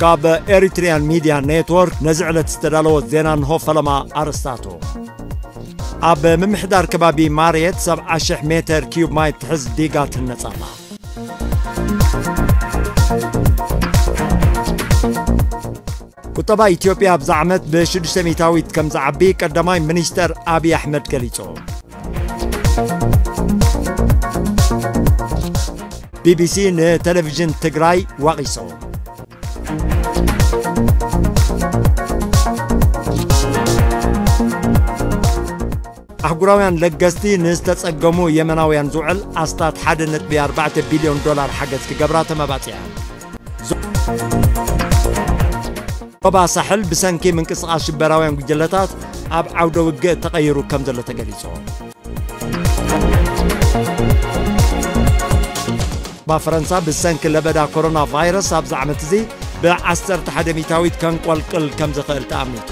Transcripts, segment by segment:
ካብ ኤሪትሪያን ሚድያ ኔትወርክ ነዚ ዕለት ዝተዳለወ ዜና እንሆ። ፈለማ ኣርእስታቱ። ኣብ ምምሕዳር ከባቢ ማርየት ሰብዓ ሽሕ ሜተር ኪዩብ ማይ ትሕዝ ዲጋ ትህነጽ ኣላ። ቁጠባ ኢትዮጵያ ኣብዚ ዓመት ብሽዱሽተ ሚእታዊት ከም ዝዓቢ ቀዳማይ ሚኒስተር ኣብይ ኣሕመድ ገሊጹ። ቢቢሲ ንቴሌቪዥን ትግራይ ዋቒሶ። ኣህጉራውያን ለገስቲ ንዝተጸገሙ የመናውያን ዝውዕል ኣስታት ሓደ ነጥቢ ኣርባዕተ ቢልዮን ዶላር ሓገዝ ክገብራ ተመባጺዐን። ዞባ ሳሕል ብሰንኪ ምንቅስቓስ ሽበራውያን ጉጅለታት ኣብ ዓውደ ውግእ ተቐይሩ ከም ዘሎ ተገሊጹ። ባ ፈረንሳ ብሰንኪ ለበዳ ኮሮና ቫይረስ ኣብዚ ዓመት እዚ ብ ዓሰርተ ሓደ ሚእታዊት ከንቆልቅል ከም ዝኽእል ተኣሚቱ።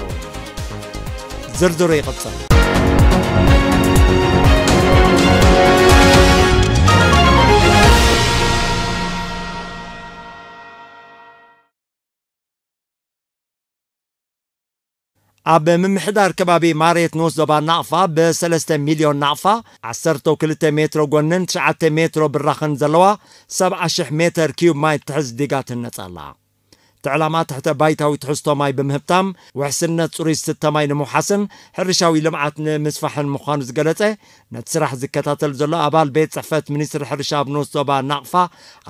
ዝርዝሩ ይቕጽል። ኣብ ምምሕዳር ከባቢ ማሬት ንኡስ ዞባ ናቕፋ ብሰለስተ ሚልዮን ናቕፋ፣ ዓሰርተ ክልተ ሜትሮ ጎንን ትሽዓተ ሜትሮ ብራኽን ዘለዋ ሰብዓ ሽሕ ሜተር ኪዩብ ማይ ትሕዝ ዲጋ ትህነጽ ኣላ። እቲ ዕላማ ትሕተ ባይታዊ ትሕዝቶ ማይ ብምህብታም፣ ውሕስነት ጽሩይ ዝስተ ማይ ንምውሓስን ሕርሻዊ ልምዓት ንምስፋሕን ምዃኑ ዝገለጸ፣ ነቲ ስራሕ ዝከታተል ዘሎ ኣባል ቤት ጽሕፈት ሚኒስትሪ ሕርሻ ኣብ ንኡስ ዞባ ናቕፋ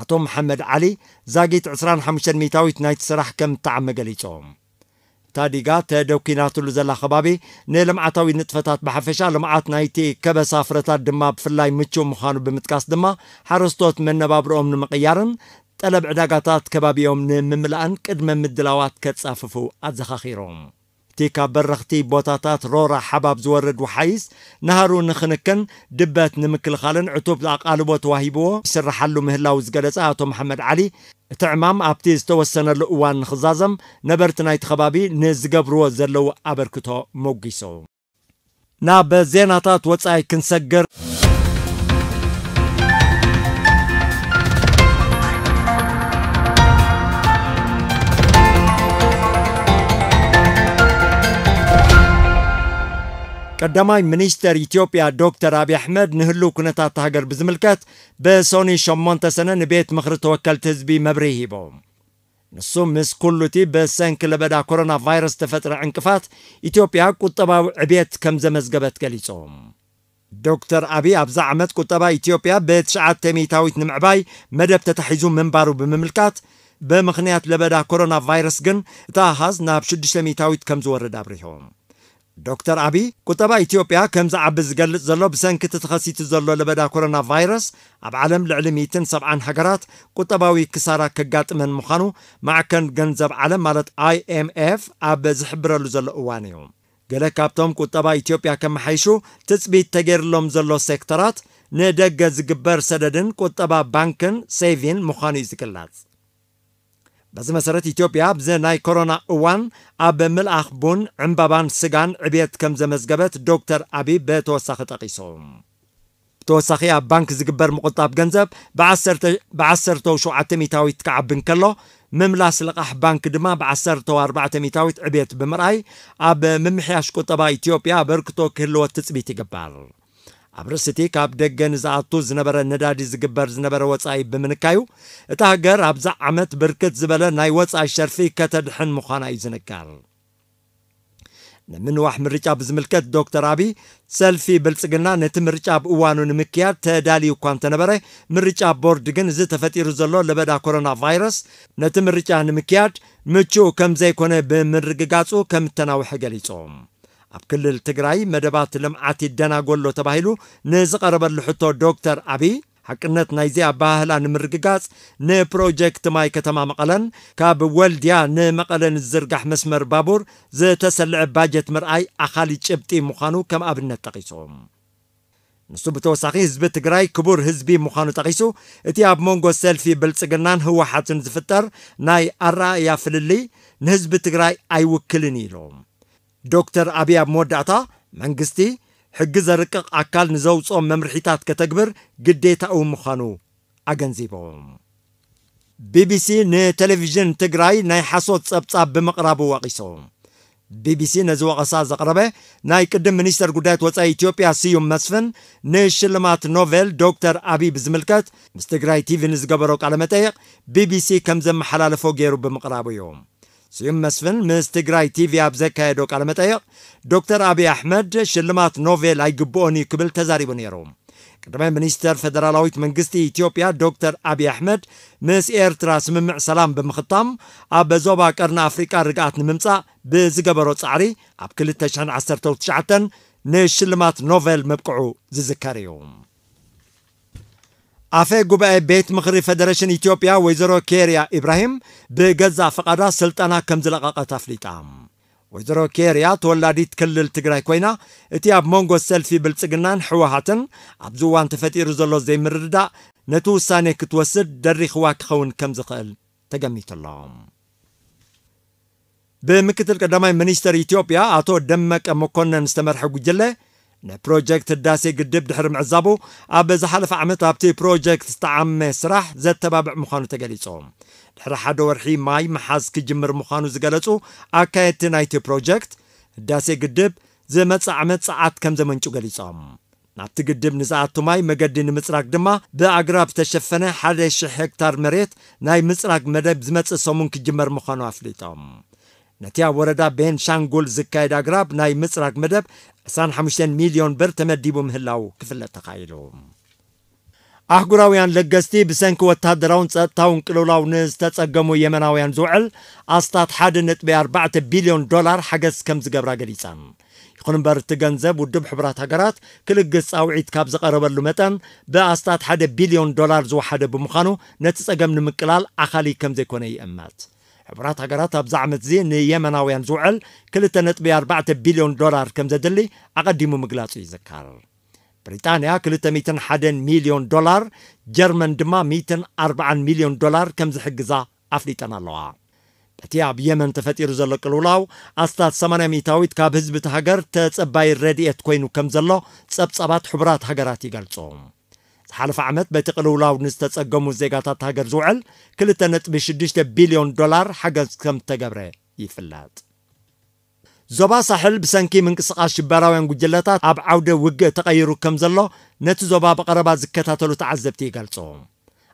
ኣቶ መሓመድ ዓሊ፣ ዛጊት ዕስራን ሓሙሽተን ሚእታዊት ናይቲ ስራሕ ከም እተዓመ ገሊጹ። እታ ዲጋ ተደኲናትሉ ዘላ ከባቢ ንልምዓታዊ ንጥፈታት ብሓፈሻ፣ ልምዓት ናይቲ ከበሳ ፍረታት ድማ ብፍላይ ምቹእ ምዃኑ ብምጥቃስ ድማ፣ ሓረስቶት መነባብርኦም ንምቕያርን ጠለብ ዕዳጋታት ከባቢኦም ንምምላእን ቅድመ ምድላዋት ከጻፍፉ ኣዘኻኺሮም። እቲ ካብ በረኽቲ ቦታታት ሮራ ሓባብ ዝወርድ ወሓይዝ፣ ናህሩ ንኽንክን፣ ድበት ንምክልኻልን ዕቱብ ኣቓልቦ ተዋሂብዎ ይስርሓሉ ምህላው ዝገለጸ ኣቶ መሓመድ ዓሊ፣ እቲ ዕማም ኣብቲ ዝተወሰነሉ እዋን ንኽዛዘም ነበርቲ ናይቲ ከባቢ ንዝገብርዎ ዘለዉ ኣበርክቶ ሞጒሱ። ናብ ዜናታት ወጻኢ ክንሰግር። ቀዳማይ ሚኒስተር ኢትዮጵያ ዶክተር ኣብይ ኣሕመድ ንህልው ኩነታት ሃገር ብዝምልከት ብሶኒ ሸሞንተ ሰነ ንቤት ምኽሪ ተወከልቲ ህዝቢ መብርሂ ሂቦም። ንሱ ምስ ኩሉ እቲ ብሰንኪ ለበዳ ኮሮና ቫይረስ ዝተፈጥረ ዕንቅፋት ኢትዮጵያ ቁጠባዊ ዕብየት ከም ዘመዝገበት ገሊጹ። ዶክተር ኣብይ ኣብዛ ዓመት ቁጠባ ኢትዮጵያ ብትሽዓተ ሚእታዊት ንምዕባይ መደብ ተታሒዙ ምንባሩ ብምምልካት፣ ብምኽንያት ለበዳ ኮሮና ቫይረስ ግን እቲ ኣሃዝ ናብ ሽዱሽተ ሚእታዊት ከም ዝወርድ ኣብሪሁ። ዶክተር ኣብይ ቁጠባ ኢትዮጵያ ከም ዝዓቢ ዝገልጽ ዘሎ ብሰንኪ እቲ ተኸሲቱ ዘሎ ለበዳ ኮሮና ቫይረስ ኣብ ዓለም ልዕሊ ሚእትን ሰብዓን ሃገራት ቁጠባዊ ክሳራ ከጋጥመን ምዃኑ ማዕከን ገንዘብ ዓለም ማለት ኣይ ኤም ኤፍ ኣብ ዝሕብረሉ ዘሎ እዋን እዩ። ገለ ካብቶም ቁጠባ ኢትዮጵያ ከመሓይሹ ትጽቢት ተገይርሎም ዘሎ ሴክተራት ንደገ ዝግበር ሰደድን ቁጠባ ባንክን ሴቪን ምዃኑ እዩ ዝግለጽ። በዚ መሰረት ኢትዮጵያ ኣብዚ ናይ ኮሮና እዋን ኣብ ምልኣኽ ቡን፣ ዕምባባን ስጋን ዕብየት ከም ዘመዝገበት ዶክተር ኣብይ ብተወሳኺ ጠቒሱ። ብተወሳኺ ኣብ ባንክ ዝግበር ምቑጣብ ገንዘብ ብዓሰርተ፣ ብዓሰርተ ሸውዓተ ሚእታዊት ክዓቢ እንከሎ፣ ምምላስ ልቓሕ ባንክ ድማ ብዓሰርተ ኣርባዕተ ሚእታዊት ዕብየት ብምርኣይ ኣብ ምምሕያሽ ቁጠባ ኢትዮጵያ ኣበርክቶ ክህልዎ ትጽቢት ይግበር። ኣብ ርእሲ እቲ ካብ ደገ ንዝኣቱ ዝነበረ ነዳዲ ዝግበር ዝነበረ ወጻኢ ብምንካዩ፣ እታ ሃገር ኣብዛ ዓመት ብርክት ዝበለ ናይ ወጻኢ ሸርፊ ከተድሕን ምዃና እዩ ዝንገር። ንምንዋሕ ምርጫ ብዝምልከት ዶክተር ኣብይ፣ ሰልፊ ብልጽግና ነቲ ምርጫ ብእዋኑ ንምክያድ ተዳልዩ እኳ እንተነበረ፣ ምርጫ ቦርድ ግን እዚ ተፈጢሩ ዘሎ ለበዳ ኮሮና ቫይረስ ነቲ ምርጫ ንምክያድ ምቹእ ከም ዘይኮነ ብምርግጋጹ ከም እተናውሐ ገሊጹ። ኣብ ክልል ትግራይ መደባት ልምዓት ይደናጎ ኣሎ ተባሂሉ ንዝቐረበሉ ሕቶ ዶክተር ኣብይ፣ ሓቅነት ናይዚ ኣበሃህላ ንምርግጋጽ ንፕሮጀክት ማይ ከተማ መቐለን ካብ ወልድያ ንመቐለን ዝዝርጋሕ መስመር ባቡር ዝተሰልዐ ባጀት ምርኣይ ኣኻሊ ጭብጢ ምዃኑ ከም ኣብነት ጠቒሱ። ንሱ ብተወሳኺ ህዝቢ ትግራይ ክቡር ህዝቢ ምዃኑ ጠቒሱ፣ እቲ ኣብ መንጎ ሰልፊ ብልጽግናን ህወሓትን ዝፍጠር ናይ ኣረኣእያ ፍልልይ ንህዝቢ ትግራይ ኣይውክልን ኢሉ። ዶክተር ኣብይ ኣብ መወዳእታ፣ መንግስቲ ሕጊ ዘርቅቕ ኣካል ንዘውፅኦም መምርሒታት ከተግብር ግዴታኡ ምዃኑ ኣገንዚቦም። ቢቢሲ ንቴሌቪዥን ትግራይ ናይ ሓሶት ጸብጻብ ብምቕራቡ ወቒሱ። ቢቢሲ ነዚ ወቐሳ ዘቕረበ ናይ ቅድም ሚኒስተር ጉዳያት ወጻኢ ኢትዮጵያ ስዩም መስፍን ንሽልማት ኖቬል ዶክተር ኣቢይ ብዝምልከት ምስ ትግራይ ቲቪ ንዝገበሮ ቃለ መጠይቕ ቢቢሲ ከም ዘመሓላለፎ ገይሩ ብምቕራቡ እዩ። ስዩም መስፍን ምስ ትግራይ ቲቪ ኣብ ዘካየዶ ቃለ መጠይቕ ዶክተር ኣቢይ ኣሕመድ ሽልማት ኖቬል ኣይግብኦን እዩ ክብል ተዛሪቡ ነይሩ። ቀዳማይ ሚኒስተር ፈደራላዊት መንግስቲ ኢትዮጵያ ዶክተር ኣቢይ ኣሕመድ ምስ ኤርትራ ስምምዕ ሰላም ብምኽታም ኣብ ዞባ ቀርኒ ኣፍሪቃ ርግኣት ንምምጻእ ብዝገበሮ ጻዕሪ ኣብ ክልተ ሽሕን ዓሰርተ ትሽዓተን ንሽልማት ኖቨል ምብቅዑ ዝዝከር እዩ። ኣፈ ጉባኤ ቤት ምኽሪ ፈደረሽን ኢትዮጵያ ወይዘሮ ኬርያ ኢብራሂም ብገዛእ ፈቓዳ ስልጣና ከም ዝለቐቐት ኣፍሊጣ። ወይዘሮ ኬርያ ተወላዲት ክልል ትግራይ ኮይና፣ እቲ ኣብ መንጎ ሰልፊ ብልጽግናን ህወሓትን ኣብዚ እዋን ተፈጢሩ ዘሎ ዘይምርድዳእ ነቲ ውሳኔ ክትወስድ ደሪኽዋ ክኸውን ከም ዝኽእል ተገሚቱ ኣሎ። ብምክትል ቀዳማይ ሚኒስተር ኢትዮጵያ ኣቶ ደመቀ መኮነን ዝተመርሐ ጉጅለ ንፕሮጀክት ህዳሴ ግድብ ድሕሪ ምዕዛቡ፣ ኣብ ዝሓለፈ ዓመት ኣብቲ ፕሮጀክት ዝተዓመ ስራሕ ዘተባብዕ ምዃኑ ተገሊጹ። ድሕሪ ሓደ ወርሒ ማይ ምሓዝ ክጅምር ምዃኑ ዝገለጹ ኣካየድቲ ናይቲ ፕሮጀክት፣ ህዳሴ ግድብ ዝመጽእ ዓመት ጸዓት ከም ዘመንጩ ገሊጾም። ናብቲ ግድብ ንዝኣቱ ማይ መገዲ ንምጽራግ ድማ ብኣግራብ ዝተሸፈነ ሓደ ሽሕ ሄክታር መሬት ናይ ምጽራግ መደብ ዝመጽእ ሰሙን ክጅመር ምዃኑ ኣፍሊጦም። ነቲ ኣብ ወረዳ ቤንሻንጉል ዝካየድ ኣግራብ ናይ ምጽራግ መደብ ዕስራን ሓሙሽተን ሚልዮን ብር ተመዲቡ ምህላው ክፍለጥ ተኻኢሉ። ኣህጉራውያን ለገስቲ ብሰንኪ ወታደራውን ጸጥታውን ቅልውላው ንዝተጸገሙ የመናውያን ዝውዕል ኣስታት ሓደ ነጥቢ ኣርባዕተ ቢልዮን ዶላር ሓገዝ ከም ዝገብራ ገሊጸን። ይኹን እምበር፣ እቲ ገንዘብ ውድብ ሕቡራት ሃገራት ክልግስ ጻውዒት ካብ ዝቐረበሉ መጠን ብኣስታት ሓደ ቢልዮን ዶላር ዝወሓደ ብምዃኑ፣ ነቲ ጸገም ንምቅላል ኣኻሊ ከም ዘይኮነ ይእመት። ሕቡራት ሃገራት ኣብዚ ዓመት እዚ ንየመናውያን ዝውዕል ክልተ ነጥቢ ኣርባዕተ ቢልዮን ዶላር ከም ዘድሊ ኣቐዲሙ ምግላጹ ይዝከር። ብሪጣንያ ክልተ ሚእትን ሓደን ሚልዮን ዶላር፣ ጀርመን ድማ ሚእትን ኣርባዓን ሚልዮን ዶላር ከም ዝሕግዛ ኣፍሊጠን ኣለዋ። በቲ ኣብ የመን ተፈጢሩ ዘሎ ቅልውላው፣ ኣስታት ሰማንያ ሚእታዊት ካብ ህዝቢ እቲ ሃገር ተጸባይ ረድኤት ኮይኑ ከም ዘሎ ጸብጻባት ሕቡራት ሃገራት ይገልጹ። ዝሓለፈ ዓመት በቲ ቅልውላው ንዝተጸገሙ ዜጋታት ሃገር ዝውዕል ክልተ ነጥቢ ሽዱሽተ ቢልዮን ዶላር ሓገዝ ከም ዝተገብረ ይፍለጥ። ዞባ ሳሕል ብሰንኪ ምንቅስቓስ ሽበራውያን ጉጅለታት ኣብ ዓውደ ውግእ ተቐይሩ ከም ዘሎ ነቲ ዞባ ብቐረባ ዝከታተሉ ተዓዘብቲ ይገልጹ።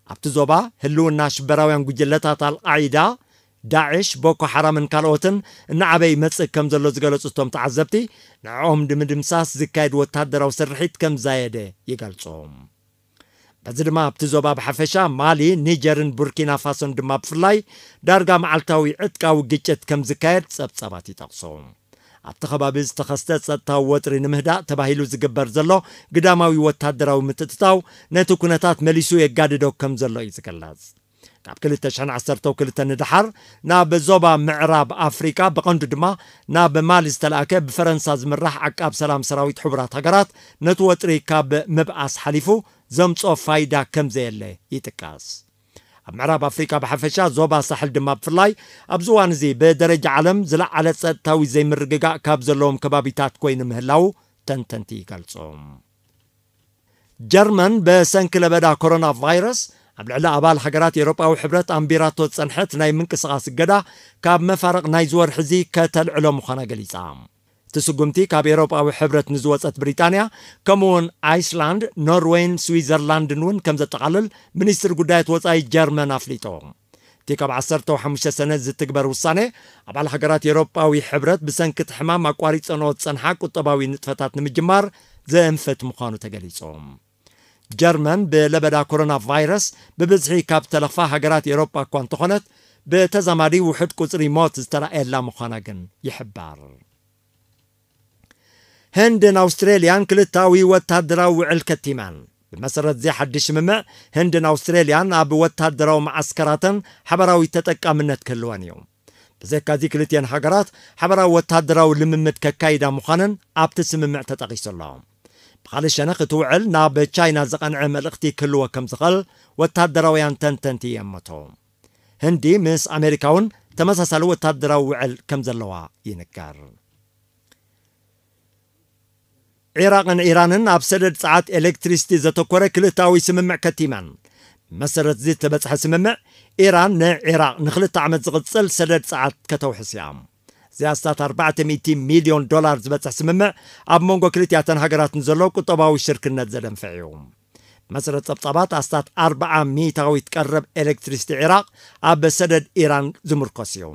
ኣብቲ ዞባ ህልውና ሽበራውያን ጉጅለታት ኣልቃዒዳ፣ ዳዕሽ፣ ቦኮ ሓራምን ካልኦትን እናዓበየ ይመጽእ ከም ዘሎ ዝገለጹ እቶም ተዓዘብቲ፣ ንዕኦም ንምድምሳስ ዝካየድ ወታደራዊ ስርሒት ከም ዛየደ ይገልጹ። በዚ ድማ ኣብቲ ዞባ ብሓፈሻ ማሊ፣ ኒጀርን ቡርኪና ፋሶን ድማ ብፍላይ ዳርጋ መዓልታዊ ዕጥቃዊ ግጭት ከም ዝካየድ ጸብጻባት ይጠቕሱ። ኣብቲ ከባቢ ዝተኸስተ ጸጥታዊ ወጥሪ ንምህዳእ ተባሂሉ ዝግበር ዘሎ ግዳማዊ ወታደራዊ ምትእትታው ነቲ ኩነታት መሊሱ የጋድዶ ከም ዘሎ እዩ ዝግለጽ። ካብ ክልተ ሽሕን ዓሰርተ ክልተን ንደሓር ናብ ዞባ ምዕራብ ኣፍሪቃ ብቐንዱ ድማ ናብ ማሊ ዝተላእከ ብፈረንሳ ዝምራሕ ዓቃብ ሰላም ሰራዊት ሕቡራት ሃገራት ነቲ ወጥሪ ካብ ምብኣስ ሓሊፉ ዘምጽኦ ፋይዳ ከም ዘየለ ይጥቀስ። ኣብ ምዕራብ ኣፍሪቃ ብሓፈሻ፣ ዞባ ሳሕል ድማ ብፍላይ ኣብዚ እዋን እዚ ብደረጃ ዓለም ዝለዓለ ጸጥታዊ ዘይምርግጋእ ካብ ዘለዎም ከባቢታት ኮይኑ ምህላው ተንተንቲ ይገልጹ። ጀርመን ብሰንኪ ለበዳ ኮሮና ቫይረስ ኣብ ልዕሊ ኣባል ሃገራት ኤውሮጳዊ ሕብረት ኣንቢራቶ ዝጸንሐት ናይ ምንቅስቓስ እገዳ ካብ መፋርቕ ናይዚ ወርሒ እዚ ከተልዕሎ ምዃና ገሊጻ። እቲ ስጉምቲ ካብ ኤውሮጳዊ ሕብረት ንዝወጸት ብሪጣንያ፣ ከምኡውን ኣይስላንድ፣ ኖርዌይን ስዊዘርላንድን እውን ከም ዘጠቓልል ሚኒስትሪ ጉዳያት ወጻኢ ጀርመን ኣፍሊጡ። እቲ ካብ ዓሰርተ ሓሙሽተ ሰነ ዝትግበር ውሳኔ፣ ኣባል ሃገራት ኤውሮጳዊ ሕብረት ብሰንኪ እቲ ሕማም ኣቋሪጸንኦ ዝጸንሓ ቁጠባዊ ንጥፈታት ንምጅማር ዘእንፍት ምዃኑ ተገሊጹ። ጀርመን ብለበዳ ኮሮና ቫይረስ ብብዝሒ ካብ ዝተለኽፋ ሃገራት ኤውሮጳ እኳ እንተኾነት፣ ብተዛማዲ ውሑድ ቁጽሪ ሞት ዝተራእየላ ምዃና ግን ይሕበር። ህንድን ኣውስትሬልያን ክልታዊ ወታደራዊ ውዕል ከቲመን። ብመሰረት እዚ ሓድሽ ስምምዕ፣ ህንድን ኣውስትሬልያን ኣብ ወታደራዊ መዓስከራተን ሓበራዊ ተጠቃምነት ክህልወን እዩ። ብዘይካዚ፣ ክልቲኤን ሃገራት ሓበራዊ ወታደራዊ ልምምድ ከካይዳ ምዃነን ኣብቲ ስምምዕ ተጠቒሱ ኣሎ። ብኻልእ ሸነኽ፣ እቲ ውዕል ናብ ቻይና ዝቐንዐ መልእኽቲ ክህልዎ ከም ዝኽእል ወታደራውያን ተንተንቲ ይእምቱ። ህንዲ ምስ ኣሜሪካ እውን ተመሳሳሊ ወታደራዊ ውዕል ከም ዘለዋ ይንገር። ዒራቕን ኢራንን ኣብ ሰደድ ጸዓት ኤሌክትሪሲቲ ዘተኮረ ክልተኣዊ ስምምዕ ከቲመን። መሰረት ዝተበጽሐ ስምምዕ፣ ኢራን ንዒራቕ ንኽልተ ዓመት ዝቕጽል ሰደድ ጸዓት ከተውሕስ እያ። እዚ ኣስታት ኣርባዕተ ሚእቲ ሚልዮን ዶላር ዝበጽሕ ስምምዕ ኣብ መንጎ ክልቲኣተን ሃገራት ንዘሎ ቁጠባዊ ሽርክነት ዘደንፍዕ እዩ። መሰረት ጸብጻባት ኣስታት ኣርብዓ ሚእታዊት ቀረብ ኤሌክትሪሲቲ ዒራቕ ኣብ ሰደድ ኢራን ዝምርኮስ እዩ።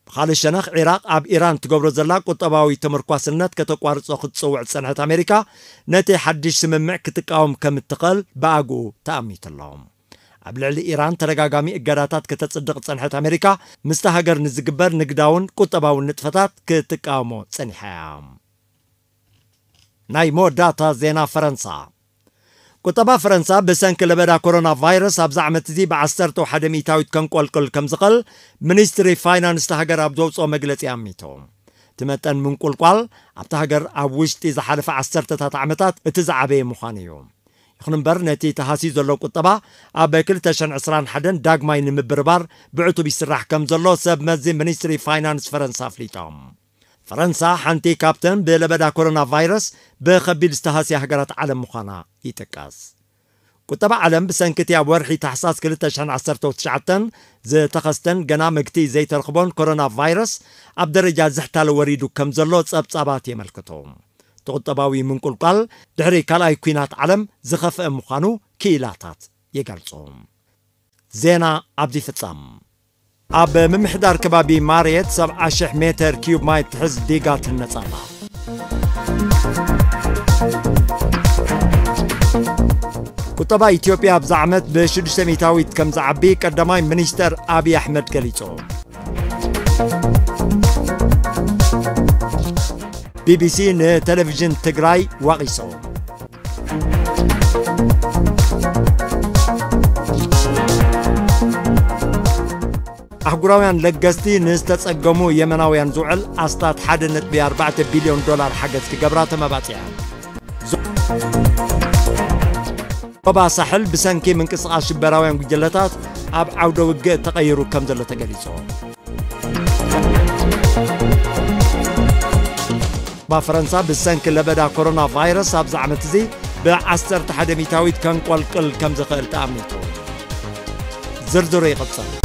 ብኻልእ ሸነኽ ዒራቕ ኣብ ኢራን ትገብሮ ዘላ ቁጠባዊ ተመርኳስነት ከተቋርጾ ክትጽውዕ ዝጸንሐት ኣሜሪካ ነቲ ሓድሽ ስምምዕ ክትቃወም ከም እትኽእል ብኣግኡ ተኣሚቱ ኣሎ። ኣብ ልዕሊ ኢራን ተደጋጋሚ እገዳታት ከተጽድቕ ዝጸንሐት ኣሜሪካ ምስታ ሃገር ንዝግበር ንግዳውን ቁጠባውን ንጥፈታት ክትቃወሞ ጸኒሓ እያ። ናይ መወዳእታ ዜና ፈረንሳ። ቁጠባ ፈረንሳ ብሰንኪ ለበዳ ኮሮና ቫይረስ ኣብዚ ዓመት እዚ ብ ዓሰርተ ሓደ ሚእታዊት ከንቆልቁል ከም ዝኽእል ሚኒስትሪ ፋይናንስ እታ ሃገር ኣብ ዘውፅኦ መግለፂ ኣሚቱ። እቲ መጠን ምንቁልቋል ኣብታ ሃገር ኣብ ውሽጢ ዝሓለፈ ዓሰርተታት ዓመታት እቲ ዝዓበየ ምዃኑ እዩ። ይኹን እምበር ነቲ ተሃስዩ ዘሎ ቁጠባ ኣብ ክልተ ሽሕን ዕስራን ሓደን ዳግማይ ንምብርባር ብዕቱብ ይስራሕ ከም ዘሎ ሰብ መዚ ሚኒስትሪ ፋይናንስ ፈረንሳ ኣፍሊጦም። ፈረንሳ ሓንቲ ካብተን ብለበዳ ኮሮና ቫይረስ ብኸቢድ ዝተሃስያ ሃገራት ዓለም ምዃና ይጥቀስ። ቁጠባ ዓለም ብሰንኪ እቲ ኣብ ወርሒ ታሕሳስ ክልተ ሽሕን ዓሰርተ ትሽዓተን ዝተኸስተን ገና መግቲ ዘይተረኽቦን ኮሮና ቫይረስ ኣብ ደረጃ ዝሕታለ ወሪዱ ከም ዘሎ ጸብጻባት የመልክቱ። እቲ ቁጠባዊ ምንቁልቋል ድሕሪ ካልኣይ ኲናት ዓለም ዝኸፍአ ምዃኑ ክኢላታት ይገልጹ። ዜና ኣብዚ ይፍጸም። ኣብ ምምሕዳር ከባቢ ማርየት ሰብዓ ሽሕ ሜተር ኪዩብ ማይ ትሕዝ ዲጋ ትህነጽ ኣላ። ቁጠባ ኢትዮጵያ ኣብዚ ዓመት ብሽዱሽተ ሚእታዊት ከም ዝዓቢ ቀዳማይ ሚኒስተር ኣብይ ኣሕመድ ገሊጹ። ቢቢሲ ንቴሌቪዥን ትግራይ ዋቒሶ። ኣህጉራውያን ለገስቲ ንዝተጸገሙ የመናውያን ዝውዕል ኣስታት ሓደ ነጥቢ ኣርባዕተ ቢልዮን ዶላር ሓገዝ ክገብራ ተመባጺዐን። ዞባ ሳሕል ብሰንኪ ምንቅስቓስ ሽበራውያን ጉጅለታት ኣብ ዓውደ ውግእ ተቐይሩ ከም ዘሎ ተገሊጹ። ባ ፈረንሳ ብሰንኪ ለበዳ ኮሮና ቫይረስ ኣብዚ ዓመት እዚ ብ ዓሰርተ ሓደ ሚእታዊት ከንቆልቅል ከም ዝኽእል ተኣሚቱ። ዝርዝሩ ይቕጽል።